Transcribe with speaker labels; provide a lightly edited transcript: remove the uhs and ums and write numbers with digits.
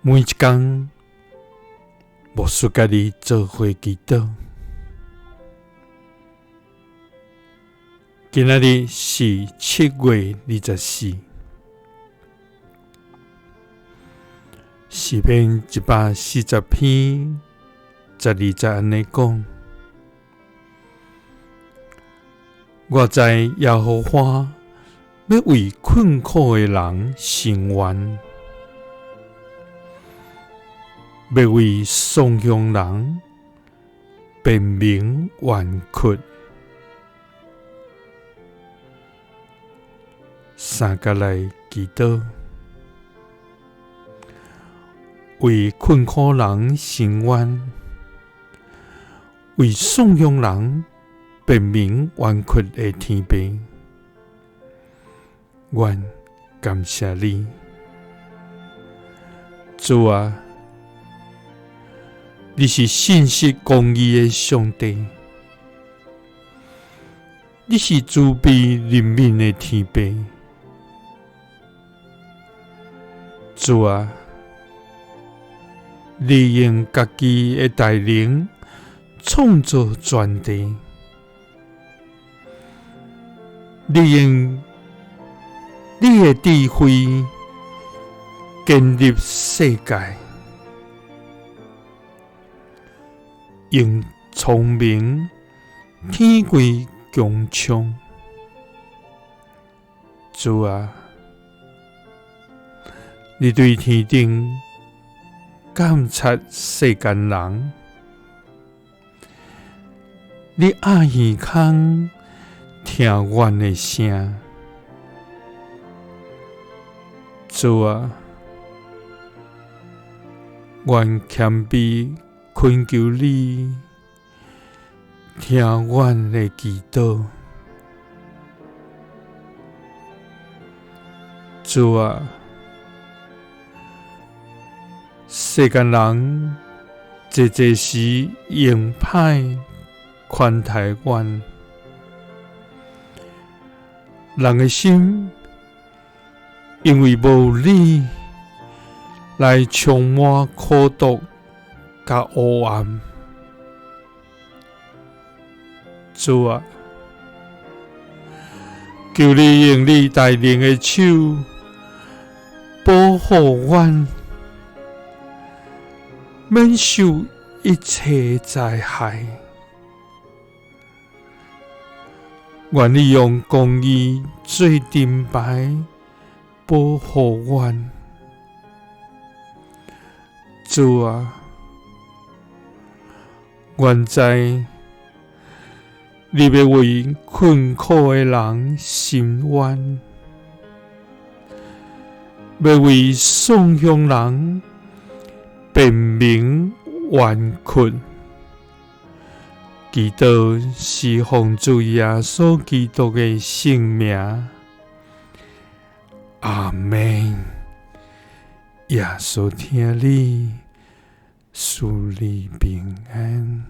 Speaker 1: 每一工，牧師佮你做伙祈禱。今仔日是7月24，詩篇140篇12節按呢講：我知耶和華欲為困苦的人伸冤，欲為喪鄉人辨明冤屈。三佮來祈禱，為困苦人伸冤，為喪鄉人辨明冤屈的天父，阮感謝你，主啊，你是信實公義的上帝，你是慈悲憐憫的天父。主啊，你用家己的大能創造全地，你用你的智慧建立世界，用聰明天櫃穹蒼。主啊，你對天頂監察世間人，你掩耳孔聽阮的聲。主啊，阮謙卑懇求你，聽阮的祈禱。主啊，世間人濟濟時用歹寬待阮，人的心因為無你來充滿苦毒佮黑暗。主啊，求你用你大能的手保護阮，免受一切災害。願你用公義做盾牌保護阮。主啊，阮知你欲為困苦的人伸冤，欲為喪鄉人辨明冤屈。祈禱是奉主耶穌基督的聖名，阿們。耶穌疼你，賜你平安。